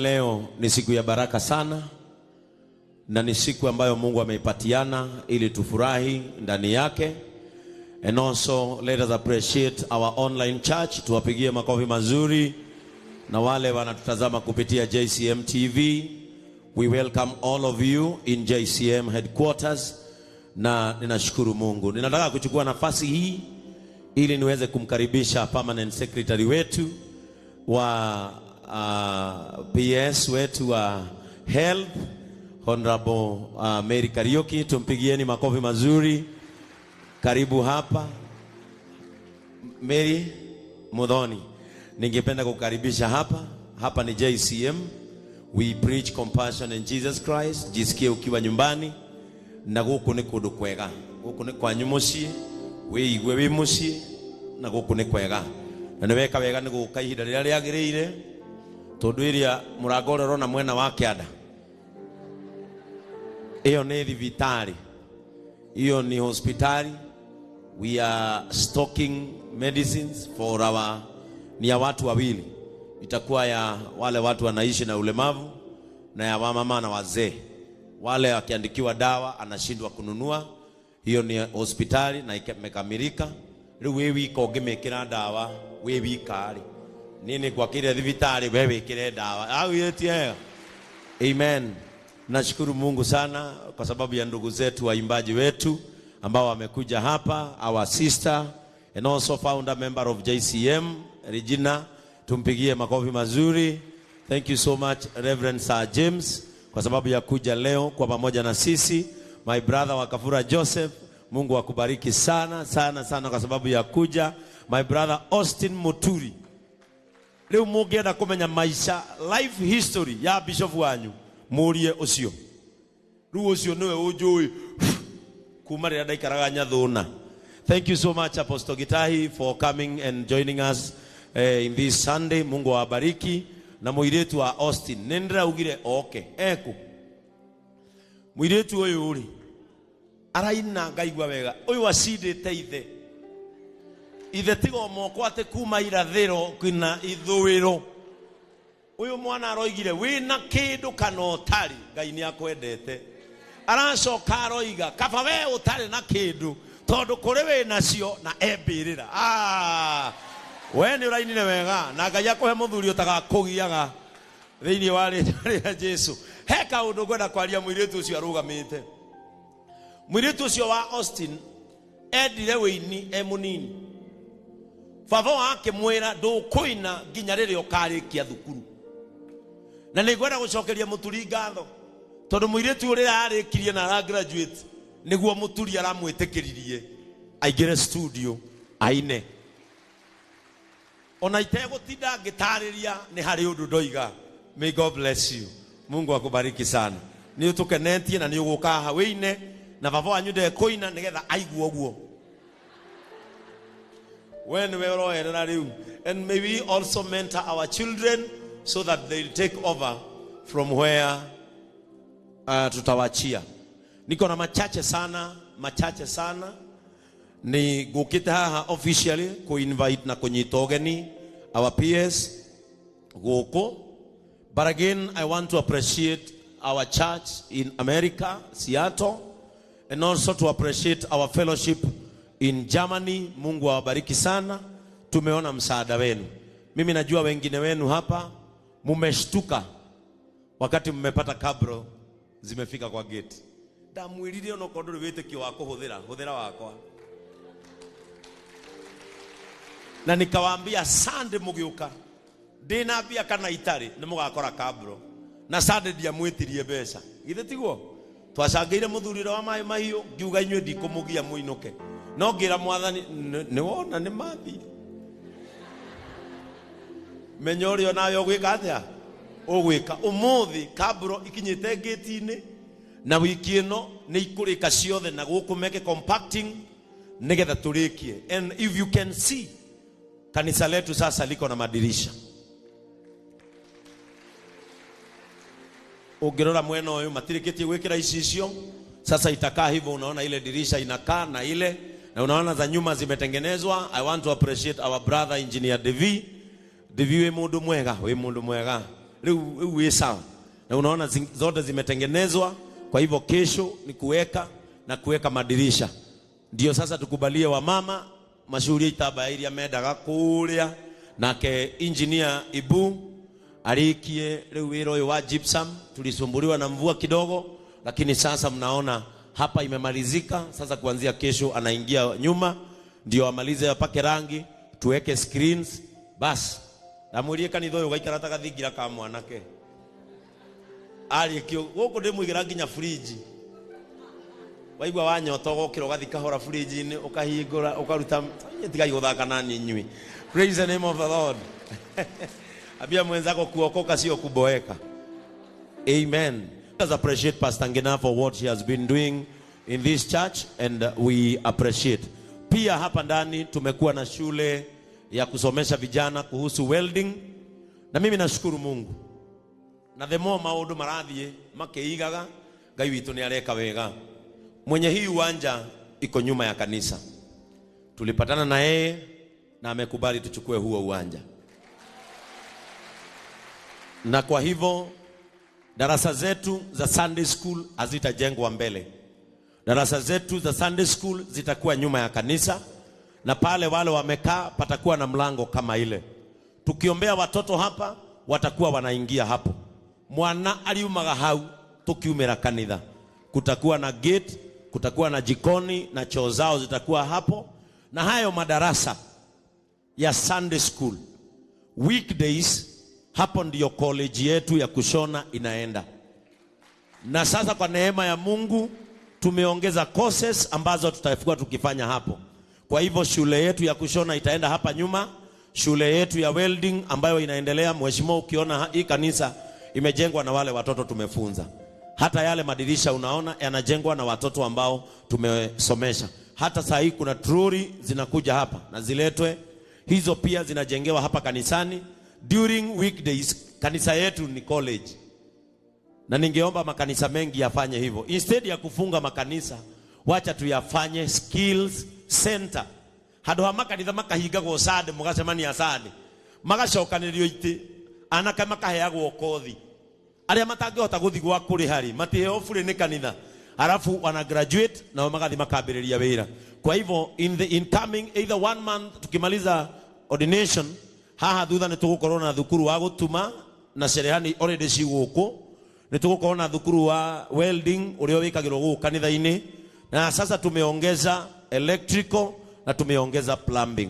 Leo ni siku ya baraka sana na ni siku ambayo Mungu ameipatiana ili tufurahi ndani yake. And also let us appreciate our online church, tuwapigie makofi mazuri, na wale wanatutazama kupitia JCM TV. We welcome all of you in JCM headquarters, na ninashukuru Mungu. Ninataka kuchukua nafasi hii ili niweze kumkaribisha permanent secretary wetu wa PS wetu wa health Honorable Mary Kariuki, tumpigieni makofi mazuri. Karibu hapa Mary Muthoni, ningependa kukaribisha hapa. Hapa ni JCM, we preach compassion in Jesus Christ. Jisikie ukiwa nyumbani, na guku ni kundu kwega, guku ni kwanyu mucii, wiigue wi mucii, na guku ni kwega, na ni weka wega ni guka ihinda riria riagiriire, tondu iria murango uria urona mwena wa kianda iyo ni thibitari, iyo ni hospitali. We are stocking medicines for our, ni ya watu wawili, itakuwa ya wale watu wanaishi na ulemavu na ya wamama na wazee, wale wakiandikiwa dawa anashindwa kununua. Hiyo ni hospitali na imekamilika. Riu wi wika ũngĩmĩkĩra ndawa wi wika rĩ, niĩ nĩ ngwakĩire thibitarĩ we wĩkĩre ndawa au yetie. Amen. Nashukuru Mungu sana kwa sababu ya ndugu zetu waimbaji wetu ambao wamekuja hapa, our sister and also founder member of JCM Regina, tumpigie makofi mazuri. Thank you so much Reverend Sir James kwa sababu ya kuja leo kwa pamoja na sisi. My brother Wakafura Joseph, Mungu akubariki sana sana sana kwa sababu ya kuja. My brother Austin Muturi, riu mungienda kumenya maisha life history ya bishop wanyu murie ucio. Riu ucio niwe unjui kuma riria ndaikaraga Nyathuna. Thank you so much Apostle Gitahi for coming and joining us in this Sunday. Mungu awabariki. Na muiritu wa Austin nindiraugire oke eku muiritu uyu ri araina ngaigua wega, uyu acindite ithe ithe tigo moko ati kuma irathiro kina ithuiro. Uyu mwana aroigire wina kindu kana utari, Ngai ni akwendete. Aracoka aroiga kaba we utari na kindu tondu kuri wi nacio na embirira. We ni urainire wega na Ngai akuhe muthuri utagakugiaga thiini wa ritwa ria Jesu. He kaundu ngwenda kwaria muiritu ucio arugamite. Muiritu ucio wa Austin endire wini e munini. Baba wake mwira ndukuina nginya riria ukarikia thukuru. Na ningwenda gucokeria Muturi ngatho tondu muiritu uria arikirie na ara graduate niguo Muturi aramwitikiririe aingire studio aine. Ona itegutinda ngitariria ni hari undu ndoiga. May God bless you. Mungu akubariki sana. Ni utukenetie na ni uguka haha wine na baba wanyu ndekuina nigetha aigue uguo. We niwe uroerera riu. And may we also mentor our children so that they'll take over from where tutawachia. Niko na machache sana, machache sana. Ni gukite haha officially ku invite na kunyita ugeni our peers guku. But again, I want to appreciate our church in America, Seattle, and also to appreciate our fellowship in Germany. Mungu awabariki sana. Tumeona msaada wenu. Mimi najua wengine wenu hapa mumeshtuka wakati mmepata kabro zimefika kwa gate. Ndamwirire ono kondo ri witikio wa kuhuthira, huthira wakwa. Na nikawaambia Sunday mugiuka ndina mbia kana itari ni mugakora kabro. Na Sunday ndiamwitirie mbeca. Githe tiguo? Twacangĩire mũthuri wa maĩ mahiũ ngiuga inyuĩ ndikũmũgia mũinũke. No ngĩra mwathani nĩ wona nĩ mathire. Menya ũrĩa onawe ũgwĩka atĩa? Ũgwĩka. Ũmũthĩ kabro ikinyĩte ngĩti-inĩ na wiki ĩno nĩ ikũrĩka ciothe na gũkũ meke compacting nĩgetha tũrĩkie. And if you can see, kanisa letu sasa liko na madirisha. Ũngĩrora mwena ũyũ matirĩkĩtie gwĩkĩra icicio. Sasa itakaa hivyo, unaona ile dirisha inakaa na ile, na unaona za nyuma zimetengenezwa. I want to appreciate our brother engineer Devi. Devi we mundu mwega, we mundu mwega. Riu riu wĩ sawa. Na unaona zote zimetengenezwa, kwa hivyo kesho ni kuweka na kuweka madirisha. Ndio sasa tukubalie wamama mashuhuria itambaya iria mendaga kuria. Nake engineer Ibu arikie riu wira uyu wa gypsum. Tulisumbuliwa na mvua kidogo, lakini sasa mnaona hapa imemalizika. Sasa kuanzia kesho anaingia nyuma ndio amalize apake rangi, tuweke screens bas. Ndamwirie kanitha uyu gaikara ta gathingira ka mwanake arĩkio gũkũ ndĩmũigĩra nginya fridge. Waigua wanyota ũgokĩra ũgathiĩ kahora fridge-inĩ ũkahingũra ũkaruta. Tigai gũthaka nani inyuĩ. Praise the name of the Lord. Ambia mwenzako kuokoka sio kuboeka. Amen. Let us appreciate Pastor Ngina for what she has been doing in this church, and we appreciate. Pia hapa ndani tumekuwa na shule ya kusomesha vijana kuhusu welding, na mimi nashukuru Mungu. Na the more maundu marathie makiigaga, Ngai witũ nĩ areka wega. Mwenye hii uwanja iko nyuma ya kanisa, tulipatana na yeye na amekubali tuchukue huo uwanja, na kwa hivyo darasa zetu za Sunday school hazitajengwa mbele. Darasa zetu za Sunday school zitakuwa nyuma ya kanisa, na pale wale wamekaa patakuwa na mlango kama ile. Tukiombea watoto hapa watakuwa wanaingia hapo. Mwana aliumaga hau tukiumira kanitha. Kutakuwa na gate, kutakuwa na jikoni na choo zao zitakuwa hapo, na hayo madarasa ya Sunday school weekdays, hapo ndiyo college yetu ya kushona inaenda. Na sasa kwa neema ya Mungu tumeongeza courses ambazo tutakuwa tukifanya hapo. Kwa hivyo shule yetu ya kushona itaenda hapa nyuma, shule yetu ya welding ambayo inaendelea. Mheshimiwa, ukiona hii kanisa imejengwa na wale watoto tumefunza. Hata yale madirisha unaona yanajengwa na watoto ambao tumesomesha. Hata saa hii kuna troli zinakuja hapa na ziletwe, hizo pia zinajengewa hapa kanisani. During weekdays kanisa yetu ni college. Na ningeomba makanisa mengi yafanye hivyo. Instead ya kufunga makanisa, wacha tuyafanye skills center. Handu ha makanitha makahingagwo Sunday, mugacemania Sunday, magacokanĩrio itĩ, anake makaheagwo kothi. Arĩa matangĩhota gũthiĩ gwa kũrĩha rĩ, matiheo bure nĩ kanitha. Halafu wana graduate na magathi makambĩrĩria wĩra. Kwa hivyo in the incoming either 1 month tukimaliza ordination, haha thutha nĩ tũgũkorwo na thukuru wa gũtuma na cherehani already ci gũkũ. Nĩ tũgũkorwo na thukuru wa welding ũrĩa wĩkagĩrwo gũkũ kanitha-inĩ, na sasa tumeongeza electrical na tumeongeza plumbing.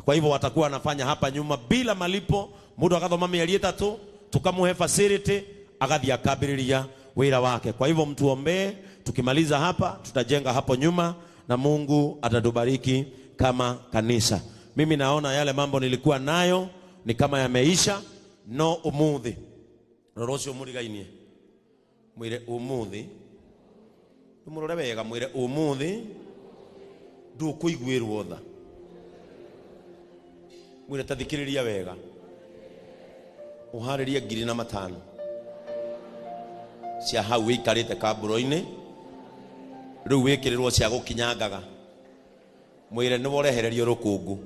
Kwa hivyo watakuwa wanafanya hapa nyuma bila malipo. Mũndũ agathoma mĩeri 3, tukamuhe facility agathi akambĩrĩria wĩra wake. Kwa hivyo mtuombee, tukimaliza hapa tutajenga hapo nyuma na Mungu atatubariki kama kanisa. Mimi naona yale mambo nilikuwa nayo ni kama yameisha. No umuthi rora ũcio mũrigainie, mwĩre umuthi, ndũmũrore wega, mwĩre umuthi ndũkũiguĩrwo tha. Mwĩre ta thikĩrĩria wega, ũharĩrie 1,500 cia hau wĩikarĩte kambũro-inĩ, rĩu wĩkĩrĩrwo cia gũkinyangaga. Mwĩre nĩwe ũrehererio rũkũngũ.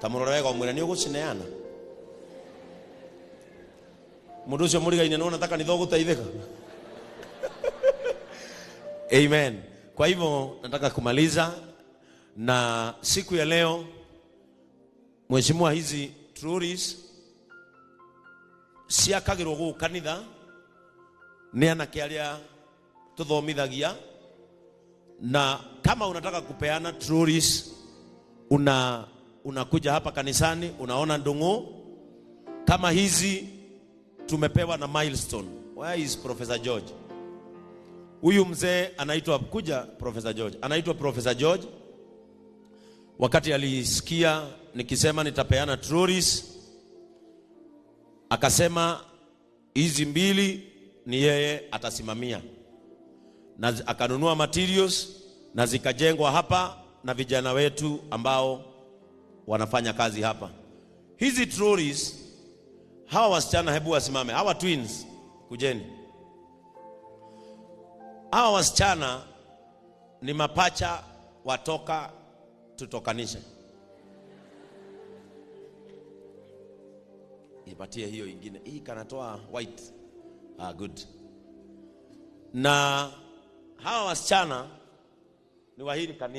Ta mũrore wega ũmwĩre nĩ ũgũcineana. Mũndũ ũcio mũrigaine nĩwona ta kanitha ũgũteithĩka. Amen. Kwa hivyo nataka kumaliza na siku ya leo, Mheshimiwa, hizi trolleys ciakagĩrwo gũkũ kanitha nĩ anake arĩa tũthomithagia, na kama unataka kupeana trolleys unakuja hapa kanisani, unaona ndung'u kama hizi tumepewa na Milestone. Where is Professor George? Huyu mzee anaitwa, kuja Professor George, anaitwa Professor George. Wakati alisikia nikisema nitapeana trolleys, akasema hizi 2 ni yeye atasimamia, na akanunua materials na zikajengwa hapa na vijana wetu ambao wanafanya kazi hapa. Hizi trolleys, hawa wasichana hebu wasimame, hawa twins kujeni. Hawa wasichana ni mapacha watoka tutokanishe. Ipatie hiyo ingine. Hii kanatoa white. Ah, good. Na hawa wasichana ni wa hili kanisa.